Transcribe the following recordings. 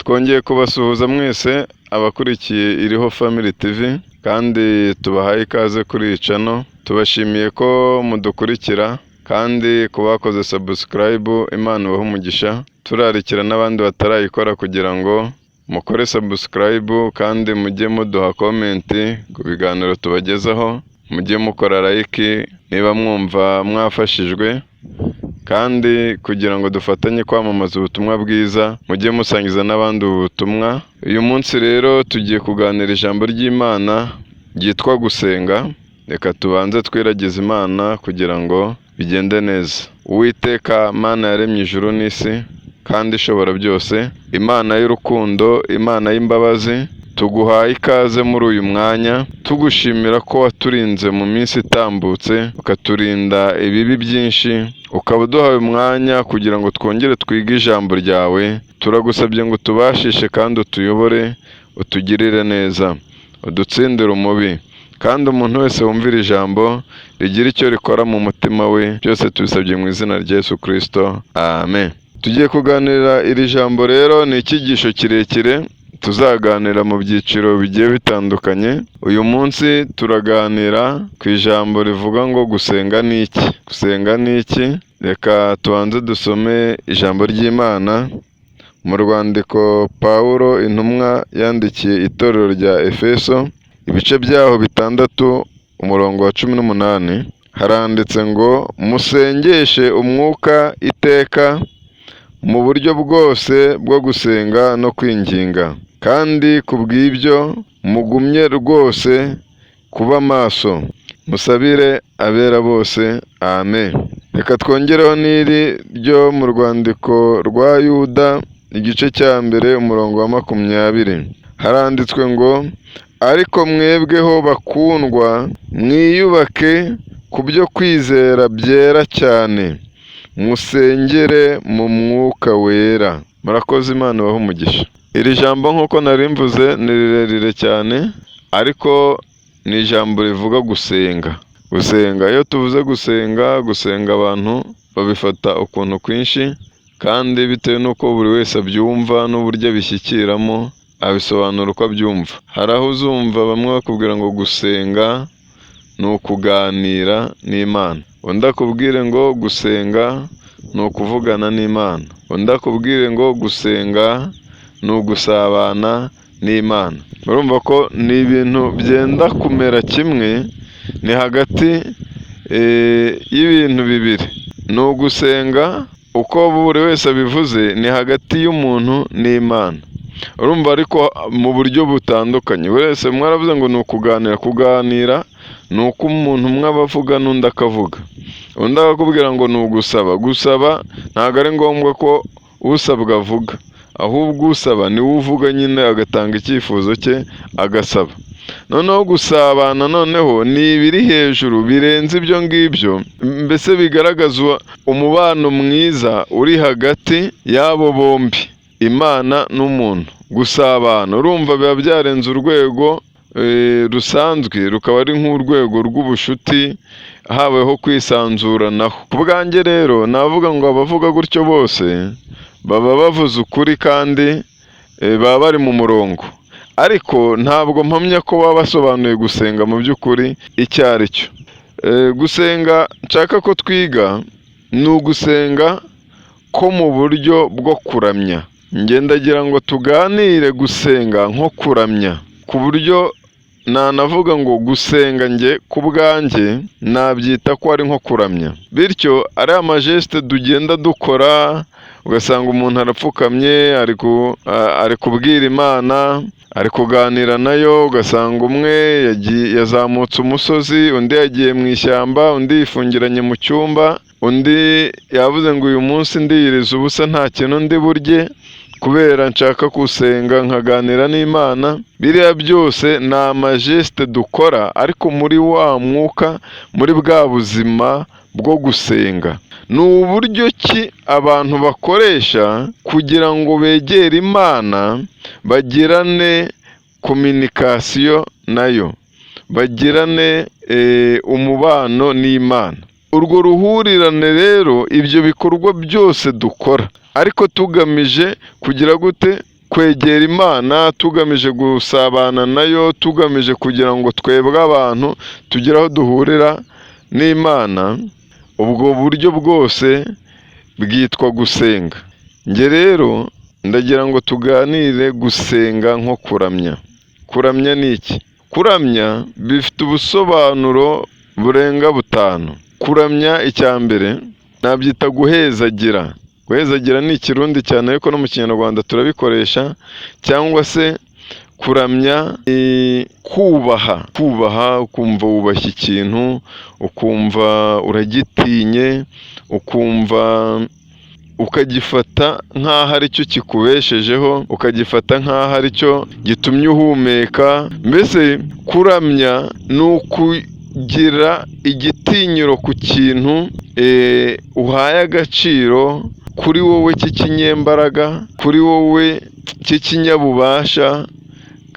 Twongeye kubasuhuza mwese abakurikiye Iriho Family TV, kandi tubahaye ikaze kuri iyi channel. Tubashimiye ko mudukurikira, kandi ku bakoze subscribe, Imana ibahe umugisha. Turarikira n'abandi batarayikora kugira ngo mukore subscribe, kandi mujye muduha comment ku biganiro tubagezaho, mujye mukora like niba mwumva mwafashijwe, kandi kugira ngo dufatanye kwamamaza ubutumwa bwiza, mujye musangiza n'abandi ubu butumwa. Uyu munsi rero tugiye kuganira ijambo ry'Imana ryitwa gusenga. Reka tubanze twiragize Imana kugira ngo bigende neza. Uwiteka Mana yaremye ijuru n'isi kandi ishobora byose, Imana y'urukundo, Imana y'imbabazi, tuguhaye ikaze muri uyu mwanya, tugushimira ko waturinze mu minsi itambutse, ukaturinda ibibi byinshi, ukaba uduhaye umwanya kugira ngo twongere twige ijambo ryawe. Turagusabye ngo utubashishe kandi utuyobore, utugirire neza, udutsindire umubi, kandi umuntu wese wumvira ijambo rigira icyo rikora mu mutima we. Byose tubisabye mu izina rya Yesu Kristo, amen. Tugiye kuganira iri jambo rero, ni icyigisho kirekire tuzaganira mu byiciro bigiye bitandukanye. Uyu munsi turaganira ku ijambo rivuga ngo gusenga ni iki? Gusenga ni iki? Reka tubanze dusome ijambo ry'Imana mu rwandiko Pawulo intumwa yandikiye itorero rya Efeso, ibice byaho 6, umurongo wa 18, haranditse ngo: "Musengeshe umwuka iteka mu buryo bwose bwo gusenga no kwinginga, kandi ku bw'ibyo mugumye rwose kuba maso, musabire abera bose, amen." Reka twongereho n'iri ryo mu rwandiko rwa Yuda, igice cya 1, umurongo wa 20, haranditswe ngo: "Ariko mwebweho bakundwa, mwiyubake ku byo kwizera byera cyane, musengere mu mwuka wera." Murakoze, Imana ibahe umugisha. Iri jambo, nk'uko nari mvuze, ni rirerire cyane, ariko ni ijambo rivuga gusenga. Gusenga, iyo tuvuze gusenga, gusenga abantu babifata ukuntu kwinshi, kandi bitewe n'uko buri wese abyumva n'uburyo abishyikiramo, abisobanura uko abyumva. Hari aho uzumva bamwe bakubwira ngo gusenga ni ukuganira n'Imana, undi akubwire ngo gusenga ni ukuvugana n'Imana, undi akubwire ngo gusenga ni ugusabana n'Imana. Urumva ko ni ibintu byenda kumera kimwe, ni hagati y'ibintu bibiri. Ni ugusenga, uko buri wese abivuze, ni hagati y'umuntu n'Imana. Urumva ariko mu buryo butandukanye, buri wese, umwe aravuze ngo ni ukuganira. Kuganira ni uko umuntu umwe aba avuga n'undi akavuga, undi akakubwira ngo ni ugusaba. Gusaba ntabwo ari ngombwa ko usabwa avuga, ahubwo usaba niwe uvuga nyine, agatanga icyifuzo cye, agasaba. Noneho gusabana noneho ni ibiri hejuru birenze ibyo ngibyo, mbese bigaragaza umubano mwiza uri hagati y'abo bombi, Imana n'umuntu. Gusabana, urumva biba byarenze urwego rusanzwe, rukaba ari nk'urwego rw'ubushuti, habayeho kwisanzuranaho. Ku bwanjye rero navuga ngo abavuga gutyo bose baba bavuze ukuri, kandi baba bari mu murongo, ariko ntabwo mpamya ko baba basobanuye gusenga mu by'ukuri icyo ari cyo. Gusenga nshaka ko twiga ni ugusenga ko mu buryo bwo kuramya. Ndagira ngo tuganire gusenga nko kuramya, ku buryo nanavuga ngo gusenga njye ku bwanjye nabyita ko ari nko kuramya. Bityo ariya magestes tugenda dukora, ugasanga umuntu arapfukamye, ari kubwira Imana, ari kuganira nayo, ugasanga umwe yazamutse umusozi, undi yagiye mu ishyamba, undi yifungiranye mu cyumba, undi yavuze ngo uyu munsi ndiyiriza ubusa, nta kintu ndi burye kubera nshaka gusenga nkaganira n'Imana. Biriya byose ni amagestes dukora, ariko muri wa mwuka, muri bwa buzima bwo gusenga. Ni uburyo ki abantu bakoresha kugira ngo begere Imana, bagirane communication nayo, bagirane umubano n'Imana. Urwo ruhurirane rero, ibyo bikorwa byose dukora ariko tugamije kugira gute? Kugira ngo tubane n'Imana. kwegera Imana, tugamije gusabana nayo, tugamije kugira ngo twebwe abantu tugire aho duhurira n'Imana, ubwo buryo bwose bwitwa gusenga. Njye rero ndagira ngo tuganire gusenga nko kuramya. Kuramya ni iki? Kuramya bifite ubusobanuro burenga butanu. Kuramya icya mbere nabyita guhezagira. Guhezagira ni ikirundi cyane ariko no mu kinyarwanda turabikoresha, cyangwa se kuramya ni kubaha. Kubaha ukumva wubashye ikintu, ukumva uragitinye, ukumva ukagifata nk'aho aricyo kikubeshejeho, ukagifata nk'aho aricyo gitumye uhumeka, mbese kuramya ni ukugira igitinyiro ku kintu uhaye agaciro, kuri wowe cy'ikinyembaraga, kuri wowe cy'ikinyabubasha,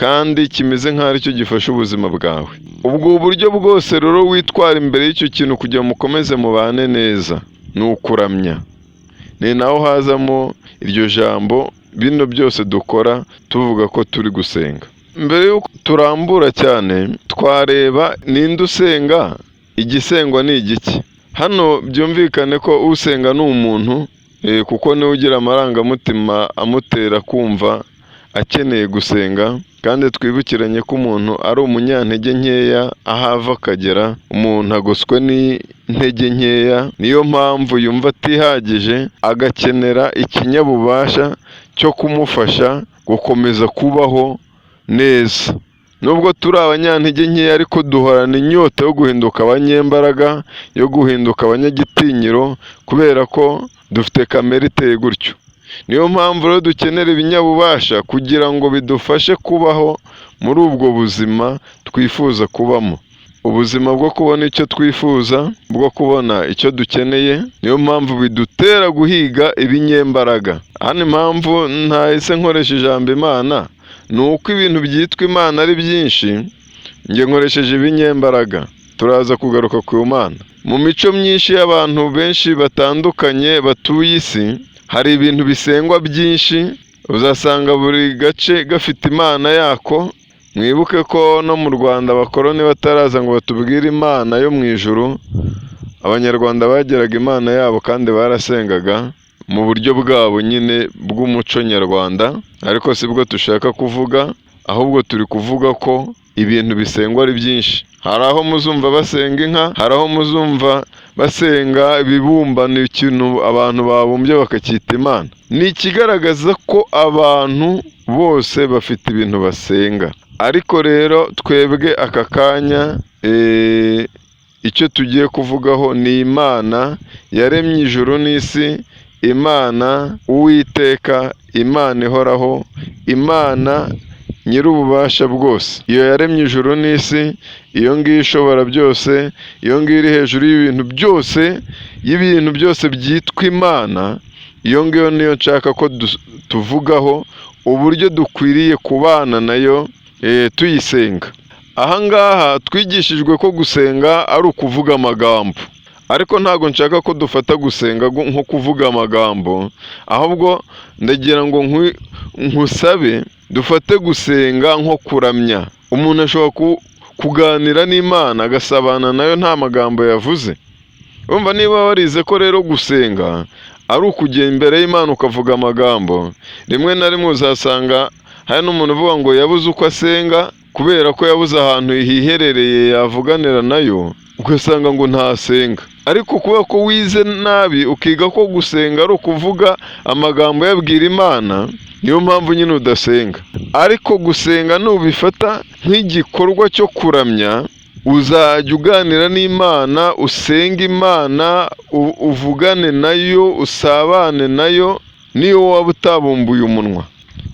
kandi kimeze nk'aho aricyo gifasha ubuzima bwawe. Ubwo buryo bwose rero witwara imbere y'icyo kintu kugira ngo mukomeze mubane neza, ni ukuramya. Ni naho hazamo iryo jambo, bino byose dukora tuvuga ko turi gusenga. Mbere y'uko turambura cyane, twareba ninde usenga, igisengwa ni igiki? Hano byumvikane ko usenga ni umuntu, kuko niwe ugira amarangamutima amutera kumva akeneye gusenga, kandi twibukiranye ko umuntu ari umunyantege nkeya, aho ava akagera, umuntu agoswe n'intege nkeya, niyo mpamvu yumva atihagije, agakenera ikinyabubasha cyo kumufasha gukomeza kubaho neza. Nubwo turi abanyantege nkeya ariko duhorana inyota yo guhinduka abanyembaraga, yo guhinduka abanyagitinyiro, kubera ko dufite kamere iteye gutyo. Niyo mpamvu rero dukenera ibinyabubasha kugira ngo bidufashe kubaho muri ubwo buzima twifuza kubamo. Ubuzima bwo kubona icyo twifuza, bwo kubona icyo dukeneye, niyo mpamvu bidutera guhiga ibinyembaraga. Hano impamvu ntahise nkoresha ijambo Imana, ni uko ibintu byitwa Imana ari byinshi, njye nkoresheje ibinyembaraga. Turaza kugaruka ku Mana. Mu mico myinshi y'abantu benshi batandukanye batuye isi, hari ibintu bisengwa byinshi, uzasanga buri gace gafite imana yako. Mwibuke ko no mu Rwanda abakoloni bataraza ngo batubwire Imana yo mu ijuru, Abanyarwanda bageraga Imana yabo kandi barasengaga mu buryo bwabo nyine bw'umuco nyarwanda, ariko sibwo dushaka kuvuga, ahubwo turi kuvuga ko ibintu bisengwa ari byinshi. Hari aho muzumva basenga inka, hari aho muzumva basenga ibibumbano, ikintu abantu babumbye bakacyita Imana. Ni ikigaragaza ko abantu bose bafite ibintu basenga. Ariko rero twebwe aka kanya icyo tugiye kuvugaho ni Imana yaremye ijuru n'isi, Imana Uwiteka, Imana ihoraho, Imana nyir'ububasha bwose. Iyo yaremye ijuru n'isi, iyo ngiyo ishobora byose, iyo ngiyo iri hejuru y'ibintu byose, y'ibintu byose byitwa Imana, iyo ngiyo niyo nshaka ko tuvugaho uburyo dukwiriye kubana nayo tuyisenga. Aha ngaha twigishijwe ko gusenga ari ukuvuga amagambo, ariko ntabwo nshaka ko dufata gusenga nko kuvuga amagambo, ahubwo ndagira ngo nkusabe dufate gusenga nko kuramya. Umuntu ashobora kuganira n'Imana agasabana nayo nta magambo yavuze. Urumva niba warize ko rero gusenga ari ukujya imbere y'Imana ukavuga amagambo, rimwe na rimwe uzasanga hari n'umuntu uvuga ngo yabuze uko asenga kubera ko yabuze ahantu hiherereye yavuganira nayo, ugasanga ngo ntasenga. Ariko kubera ko wize nabi ukiga ko gusenga ari ukuvuga amagambo uyabwira Imana, niyo mpamvu nyine udasenga. Ariko gusenga nubifata nk'igikorwa cyo kuramya, uzajya uganira n'Imana, usenge Imana, uvugane nayo, usabane nayo, niyo waba utabumbuye umunwa.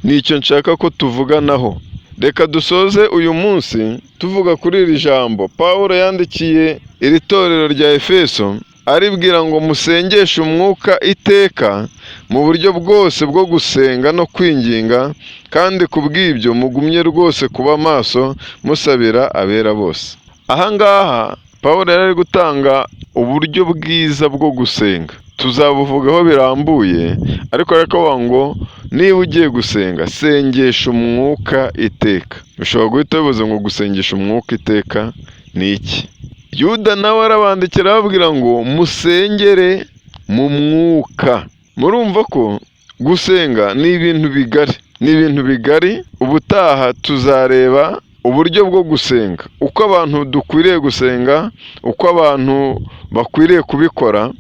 Nicyo nshaka ko tuvuganaho. Reka dusoze uyu munsi tuvuga kuri iri jambo Pawulo yandikiye iri torero rya Efeso, aribwira ngo musengeshe umwuka iteka mu buryo bwose bwo gusenga no kwinginga, kandi ku bw'ibyo mugumye rwose kuba maso musabira abera bose. Aha ngaha Pawulo yari ari gutanga uburyo bwiza bwo gusenga. Tuzabuvugaho birambuye, ariko ariko ngo niba ugiye gusenga, sengesha umwuka iteka. Ushobora guhita wibaza ngo gusengesha umwuka iteka ni iki? Yuda nawe arabandikira ababwira ngo musengere mu mwuka. Murumva ko gusenga ni ibintu bigari, ni ibintu bigari. Ubutaha tuzareba uburyo bwo gusenga, uko abantu dukwiriye gusenga, uko abantu bakwiriye kubikora.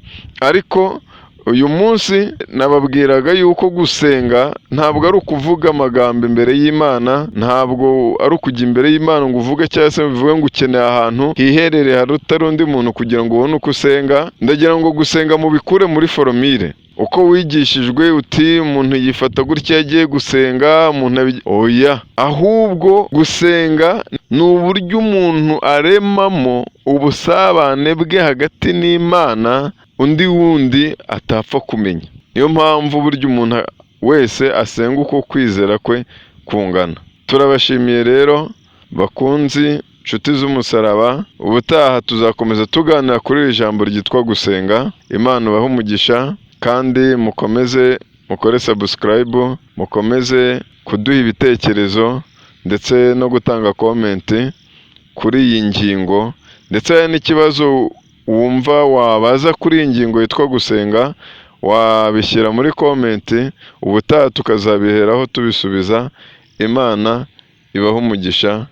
Ariko uyu munsi nababwiraga yuko gusenga ntabwo ari ukuvuga amagambo imbere y'Imana, ntabwo ari ukujya imbere y'Imana ngo uvuge cyangwa se bivuge ngo ukeneye ahantu hiherereye hatari undi muntu kugira ngo ubone uko usenga. Ndagira ngo gusenga mubikure muri formule. Uko wigishijwe uti umuntu yifata gutya agiye gusenga, umuntu oya. Ahubwo gusenga ni uburyo umuntu aremamo ubusabane bwe hagati n'Imana, undi wundi atapfa kumenya. Niyo mpamvu burya umuntu wese asenga uko kwizera kwe kungana. Turabashimiye rero bakunzi, nshuti z'umusaraba, ubutaha tuzakomeza tuganira kuri iri jambo ryitwa gusenga. Imana ibahe umugisha kandi mukomeze mukore subscribe, mukomeze kuduha ibitekerezo ndetse no gutanga comment kuri iyi ngingo, ndetse hari n'ikibazo wumva wabaza kuri iyi ngingo yitwa gusenga, wabishyira muri comment, ubutaha tukazabiheraho tubisubiza. Imana ibahe umugisha.